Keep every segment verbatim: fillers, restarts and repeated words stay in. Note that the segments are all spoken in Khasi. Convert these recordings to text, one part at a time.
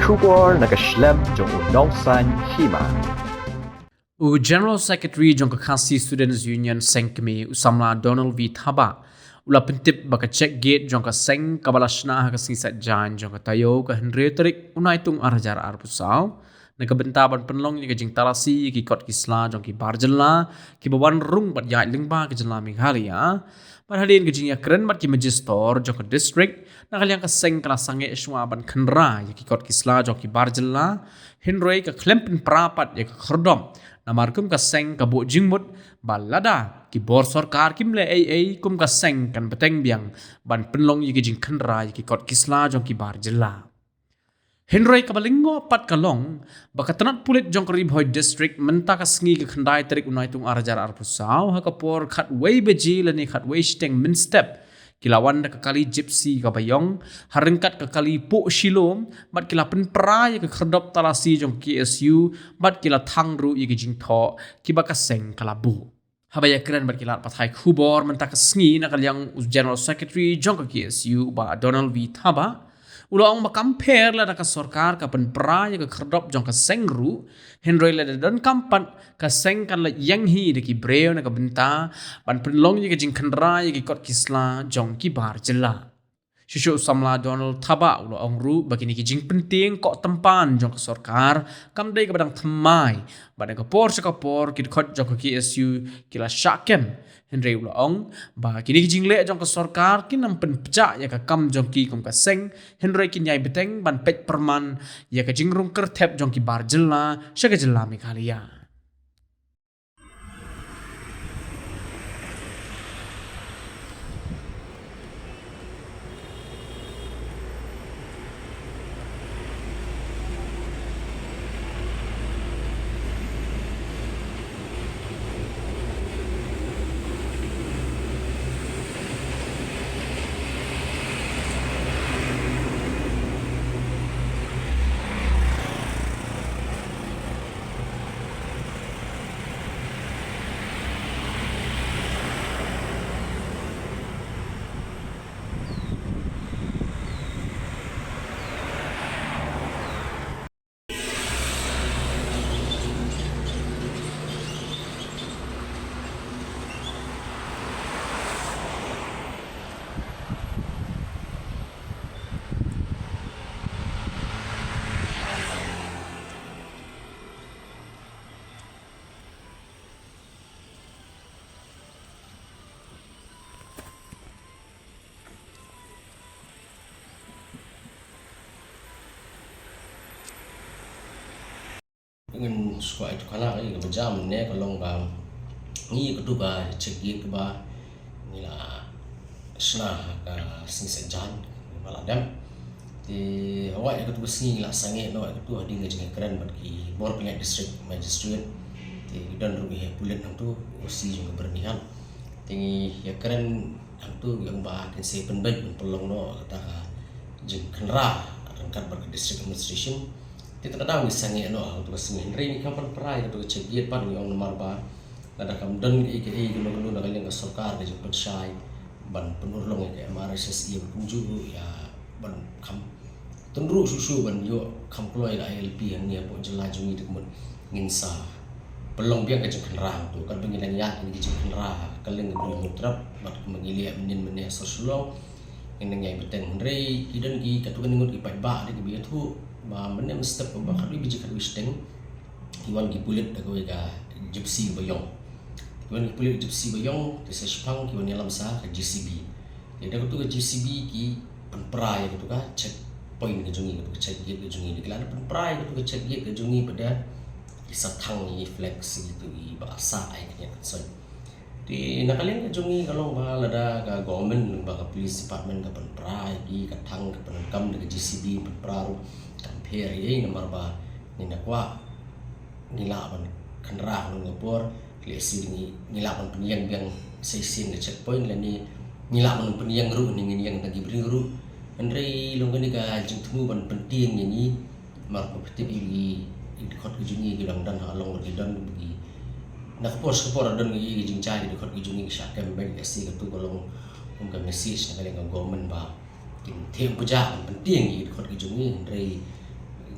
Khubor na ka shlem jong u Nongsaiñ Hima. U General Secretary jong ka Khasi Students Union Seng Kmie, u samla Donald V Thabah, u la pyntip ba ka check gate jong ka seng kaba la shna ha ka sngi Saitjaiñ jong ka taïew ka hynriew tarik u Naitung ar hajar arphew saw, na ka bynta ban pynlong ïa ka jingtalasi ïa ki kot ki sla jong ki bar jylla kiba wan rung bad ïaid lyngba ka jylla Meghalaya. Bad hadien ka jingïakren bad ki Magistrate jong ka district, na ka liang ka seng ka la sangeh shuwa ban khynra ïa ki kot ki sla jong ki bar jylla, hynrei ka khlem pynpra pat ïa ka khyrdop. Namar kum ka seng ka buh jingmut ba lada ki bor sorkar kim leh ei ei, kum ka seng kan bteng biang ban pynlong ïa ki jingkhynra ïa ki kot ki sla jong ki bar jylla. Hynrei kaba lyngngoh pat ka long ba ka tnat pulit jong ka Ri Bhoi District mynta ka sngi ka khyndai tarik u Naitung ar hajar arphew saw, ha ka por khatwei baje lane khatwei shiteng mynstep, ki la wan da ka kali Gypsy kaba ïong, ha ryngkat ka kali Poh Shilo, bad ki la pynpra ïa ka khyrdop talasi jong ka K S U, bad ki la thang ruh ïa ki jingthoh kiba ka seng ka la buh. Haba ïakren bad ki lad pathai khubor mynta ka sngi, na ka liang u General Secretary jong ka K S U, u Bah Donald V Thabah, u la ong ba kam pher lada ka sorkar ka pynpra ïa ka khyrdop jong ka seng ruh, hynrei lada donkam pat, ka seng kan leit ïeng hi da ki briew na ka bynta ban pynlong ïa ka jingkhynra ïa ki kot ki sla jong ki bar jylla. Shuh shuh u samla Donald Thabah u la ong ruh ba kine ki jingpyntieng koh tympan jong ka sorkar kam dei kaba dang thymmai, bad na ka por sha ka por ki dkhot jong ka K S U ki la shah kem. Hynrei u la ong ba kine ki jingleh jong ka sorkar kin ym pynpjah ïa ka kam jong ki kum ka seng, hynrei kin ïai bteng ban peit pyrman ïa ka jingrung kyrthep jong ki bar jylla sha ka jylla Meghalaya. Ngin shu kwah ïathuh kane, ka jam ne ka long ba ngi ka tu ka check gate kaba ngi la shna ha ka sngi Saitjaiñ ba la dep. Te hawai ka tu ka sngi ngi la sangeh noh ka tu hadien ka jingkren bad ki bor pynïaid district magistrate. Te ki don ruh ïa pulit hangtu, O C jong ka Byrnihat. Te ngi ïakren hangtu ïa ba kin sa pynbeit pynlong noh kata ka jingkhynra ryngkat bad ka district administration. Te kata ka daw ngi sangeh noh ha katu ka sngi, hynrei ngi kam pynpra ïa katu ka check gate pat, ngi ong namar ba lada kam don ïa kaei kano kano na ka liang ka sorkar ka jingpynshai ban pynurlong ïa ka M R S S E ban kumjuh ruh ïa ban kham tynruh shuh shuh ban ïoh kham kloi ka I L P hangne hapoh jylla jong ngi, te ka mut ngin sa pynlong biang ka jingkhynra hangtu. Katba ngi dang ïaid ngi jingkhynra ha ka liang ka dui Hynñiewtrep bad kumba ngi leh mynnin mynne ha sor Shillong. Ngin nang ïai bteng, hynrei ki don ki katto katne ngut ki paidbah de kiba ïathuh ba mynne mynstep ba khatwei baje khatwei shiteng ki wan ki pulit da kawei ka Gypsy ba ïong. Ki wan ki pulit Gypsy ba ïong, te sa shiphang ki wan ïalam sa ka J C B. Te da katu ka J C B ki pynpra ïa katu ka check point ka jong ngi, katu ka check gate ka jong ngi. Ki la pynpra ïa katu ka check gate ka jong ngi pat da ki sa thang ïa ki flag, ïa kitu kiba sa ai ka ïa ka soi. Te na ka liang ka jong ngi ka long ba lada ka government lyngba ka police department ka pynpra ïa ki, ka thang ka pyndonkam da ka J C B pynpra ruh, kam pher ei ei, namar ba ngi na kwah ngi lah ban khynra ha kano ka por, lehse ngi, ngi lah ban pynïeng biang sa shisien ka checkpoint lane ngi lah ban pynïeng ruh ne ngin ïeng tang ki briew ruh. Hynrei long kane ka jingthmu ban pyntieng ïa ngi. Namar ba phi tip ïa ki, ïa ki dkhot ki jong ngi ki long don ha long ki don ba ki, na ka por sha ka por don ïa ki jingjia ki dkhot ki jong ngi ki shah kem bad ka, lehse katu ka long kum ka message na ka liang ka government ba kin them pynjah ban pyntieng ïa ki dkhot ki jong ngi, hynrei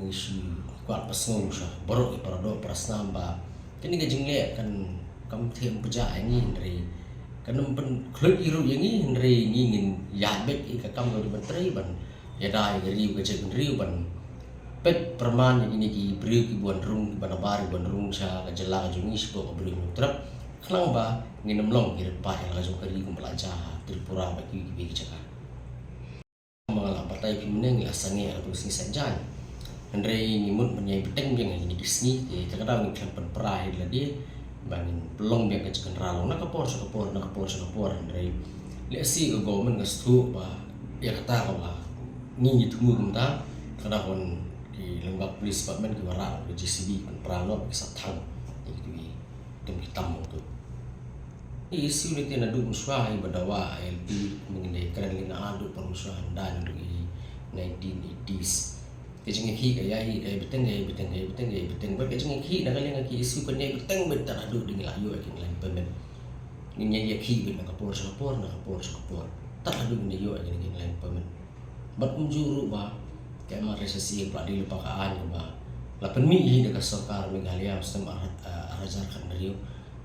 Ngi shu kwah pynsngew sha baroh ki para doh para snam ba kane ka jingleh kan kam thiah pynjah ïa ngi, hynrei kan ym pynkhluit ruh ïa ngi, hynrei ngi ngin ïaid beit ïa ka kam kaba dei ban trei ban ïada ïa ka ri ka jaitbynriew, ban peit pyrman ïa kine ki briew kiba wan rung, kiba nabar, kiba wan rung sha ka jylla ka jong ngi, sha ka bri Hynñiewtrep, khnang ba ngin ym long ki riewpaid ïa la ka jong ka ri kumba la jia ha Tripura bad kiwei kiwei ki jaka. Kumba nga la batai phi mynne, ngi la sangeh ha ka sngi Saitjaiñ, hynrei ngi mut ban ïai bteng biang ha kine ki sngi, te kata ka daw ngi khlem pynpra hi lade ba ngin pynlong biang ka jingkynra long na ka por sha ka por, na ka por sha ka por, hynrei lehse ka government ka sngewthuh ba ïa kata kaba ngi ngi thmu kumta, ka daw ban ki lyngba police department ki wanrah ka J C B pynpra noh, ki sa thang ïa kito ki tem ki tam hangto. Issue ne te naduh mynshuwa iba dawa I L P, mynta ngin ïa kren lei naduh por mynshuwa, hadien naduh i nineteen eighties. Ka jingïakhih ka ïai, ka ïai bteng, ka ïai bteng, ka ïai bteng, ka ïai bteng beit. Ka jingïakhih na ka liang ka issue ka ïai bteng beit tad haduh dang la ïoh ïa ka line permit. Ngin ïai ïakhih beit na ka por sha ka por, na ka por sha ka por, tad haduh ngin ïoh ïa ka line permit. Bad kumjuh ruh ba ka M R S S A ka la dei lypa ka aiñ kaba la pynmih hi da ka sorkar Meghalaya ha u snem ar, ar hajar khathynriew.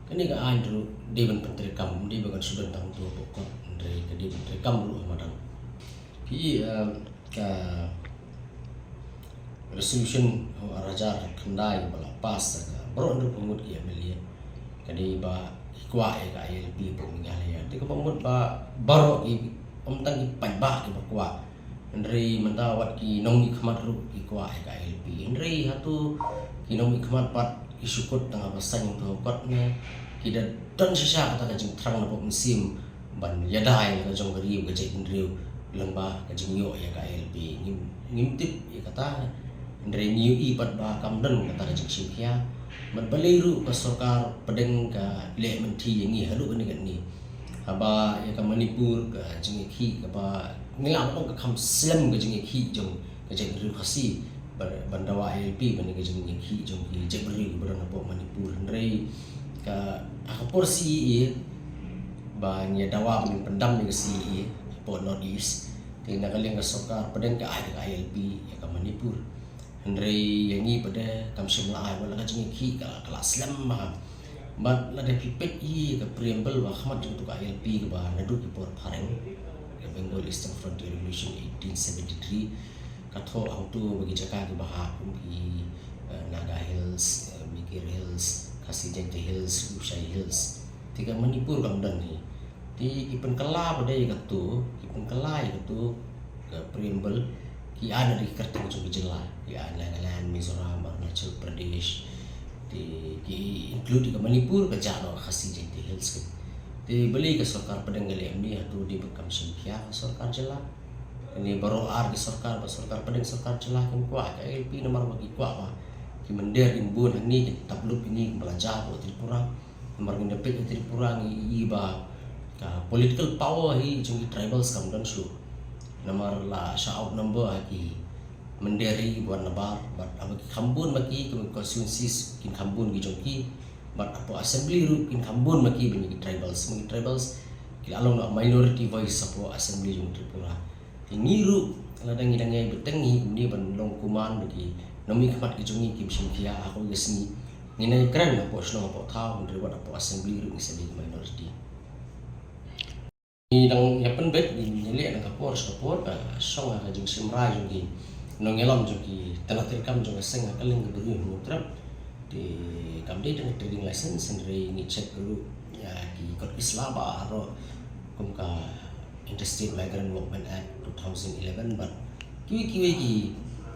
Kane ka aiñ ruh dei ban pyntreikam, ym dei ba kan shu don tang hapoh kot, hynrei ka dei ban treikam ruh ha madan. Phi, eh, ka resolution ha u ar hajar khatkhyndai ba la pass da ka baroh hynriewphew ngut ki M L A, ka dei ba ki kwah ïa ka I L P hapoh Meghalaya. Te kaba mut ba baroh ki, ym tang ki paidbah kiba kwah, hynrei mynta wat ki nongmihkhmat ruh ki kwah ïa ka I L P. Hynrei hato ki nongmihkhmat pat ki shu kut tang haba saiñ hangto ha kot ne ki da don shisha kata ka jingthrang na pop mynsiem ban ïada ïa la ka jong ka ri ka jaitbynriew lyngba ka jingïoh ïa ka I L P? Ngim, ngim tip ïa kata, hynrei ngi ïohi pat ba kam don kata ka jingshim khia. Bad balei ruh ka sorkar pdeng ka leh mynthi ïa ngi haduh kane katne? Haba ïa ka Manipur ka jingïakhih kaba ngi lah ban ong ka kham slem ka jingïakhih jong ka jaitbynriew Khasi ban, ban dawa I L P ban ïa ka jingïakhih jong ki jaitbynriew kiba don hapoh Manipur, hynrei ka, ha ka por C A A ba ngi dawa ban pyndam ïa ka C A A hapoh North East, te na ka liang ka sorkar pdeng ka ai ka I L P ïa ka Manipur. Hynrei ïa ngi pat de kam shym la ai, wat la ka jingïakhih ka, ka la slem bha. Bad lada phi peit ïa ka preamble ba khmat jong ka I L P kaba naduh ki por phareng, ka Bengal Eastern Frontier Revolution eighteen seventy-three, ka thoh hangto ba ki jaka kiba hap kum ki, eh, Naga Hills, eh, Mikir Hills, Khasi Jaintia Hills, Lushai Hills. Te ka Manipur kam don hi. Te ki pynkylla pat de ïa kato, ki pynkylla ïa kato ka preamble, ki ai na ki kyrteng jong ki jylla, ki ai Nagaland, Mizoram, Arunachal Pradesh. Te ki include ïa ka Manipur ka jah noh Khasi Jaintia Hills ka. Te balei ka sorkar pdeng ka leh kumne? Hato dei ba kam shim khia ka sorkar jylla? Kane baroh ar ki sorkar, ba sorkar pdeng sorkar jylla, kim kwah ka I L P namar ba ki kwah ba ki mynder kin bun hangne, kin tap lup ïa ngi kumba la jia hapoh Tripura. Namar ngin da peit ha Tripura ngi ïohi ba ka political power hi jong ki tribals kam don shuh. Namar la shah outnumber ha ki mynder hi ba wan nabar, bad haba ki kham bun ma ki, ki constituencies kin kham bun ki jong ki, bad hapoh assembly ruh kin kham bun ma ki ban ïa ki tribals. Ma ki tribals ki la long minority voice hapoh assembly jong Tripura. Te ngi ruh lada ngi dang ïai bteng hi kumne ban long kuman ba ki nongmihkhmat ki jong ngi kim shim khia ha kawei ka sngi, ngin ïai kren hapoh shnong hapoh thaw, hynrei wat hapoh assembly ruh ngi sa dei minority. Ngi dang ïa pynbeit, ngi ïaleh na ka por sha ka por, ka shong ha ka jingshim rai jong ki nongïalam jong ki tnat treikam jong ka seng ha ka liang ka bri Hynñiewtrep. Te kam dei tang ka trading license, hynrei ngi check ruh ïa ki kot ki sla baroh kum ka Interstate Migrant Workmen Act two thousand eleven bad kiwei kiwei ki,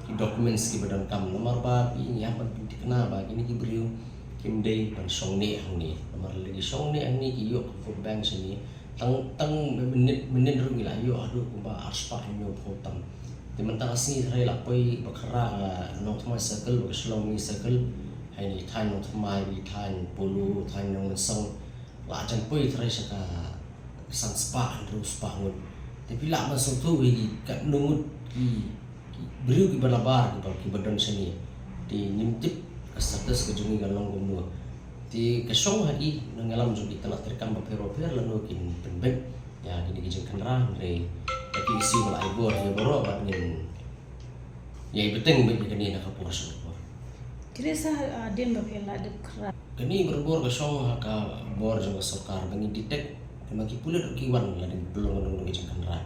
ki documents kiba donkam. Namar ba phi, ngi hap ban pynthikna ba kine ki briew kim dei ban shong neh hangne. Namar lada ki shong neh hangne ki ïoh ka vote bank shane. Tang, tang minit, minit ruh ngi la ïoh haduh kumba arspah hynñiewphew tam. Te mynta ka sngi tharai la poi ba khara ka Nongthymmai circle, ba ka Shillong Circle, ha ine i thaiñ Nongthymmai, i thaiñ Polo, thaiñ Nongmynsong, la jan poi tharai sha ka san spah hynriew spah ngut. Te phi lah ban sngewthuh ïa ki katno ngut ki, ki briew kiba nabar kiba, kiba don shane. Te ngim tip ka status ka jong ngi kan long kumno. Te ka shong ha ki nongïalam jong ki tnat treikam bapher bapher lano kin pynbeit ïa kine ki jingkynra, hynrei ïa ki issue ba la ai bor ïa baroh bad ngin Ïa, i bteng bad ïa kane na ka por sha ka por. Kine sa, ah, dien ba phi la dep khrat. Kane barabor ka shong ha ka bor jong ka sorkar ba ngi detect, ma ki pulit ruh ki wan la dep blong nong nong jingkynra.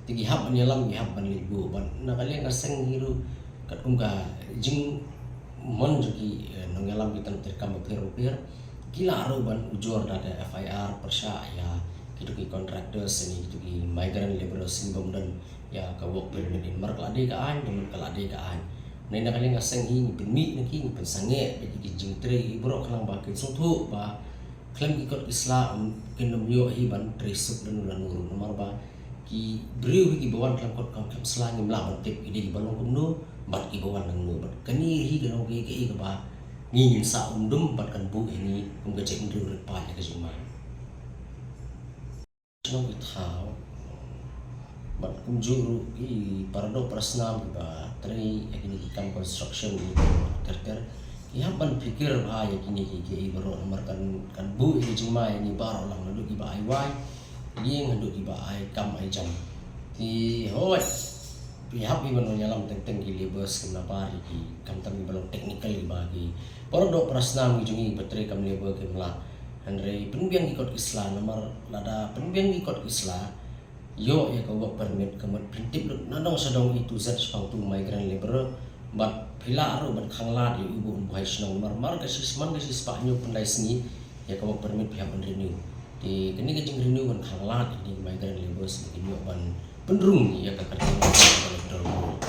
Te ki hap ban ïalam, ki hap ban leit buh ban na ka liang ka seng hi ruh katkum ka jingmon jong ki, eh, nongïalam ki tang treikam bapher bapher. Ki lah ruh ban ujor da ka F I R pyrshah ïa kito ki contractors ne kito ki migrant labourers ki bym don ïa ka work permit. Namar ka la dei ka aiñ, namar ka la dei ka aiñ. Nangta ka liang ka seng hi ngi pynmih na ki, ngi pynsangeh bad ki jingtrei, i baroh khnang ba kin sngewthuh ba khlem ki kot ki sla, um, kin ym ïoh hi ban trei suk lano lano ruh. Namar ba ki briew hi kiba wan khlem kot khlem sla ngim lah ban tip ki dei kiba long kumno bad kiba wan nangno. Bad kane hi ka long kaei kaei kaba ngi ngin sa um dum bad kan buh ïa ngi kum ka jaitbynriew rit paid ïa ka jingma. Shnong ki thaw bad kumjuh ruh ki paradoh parasnam kiba trei ïa kine ki kam construction ter ter, ki hap ban pyrkhat bha ïa kine ki, ki baroh namar kan, kan buh ïa ki jingma ïa ngi baroh lang, naduh kiba ai wai ïing haduh kiba ai kam ai jam. Te hooid, phi hap hi ban ïalam teng teng ki labourers kiba nabar ïa ki, khamtam kiba long technical, kiba ki paradoh parasnam ki jong ngi ba trei kam labour kim lah. Hynrei pynbiang ki kot ki sla, namar lada pynbiang ki kot ki sla, ïoh ïa ka work permit, ka mut pyntip lut na dong sha dong, A to Z shaphang uto u migrant labourer. Bad phi lah ruh ban khanglad ïa u ba un buhai shnong, namar mar ka shi, man ka shispah hynñiewphew khyndai sngi ïa ka work permit phi hap ban renew. Te kane ka jingrenew ban khanglad ïa kine ki migrant labourers ba kin ïoh ban pynrung ïa ka kyrteng electoral roll.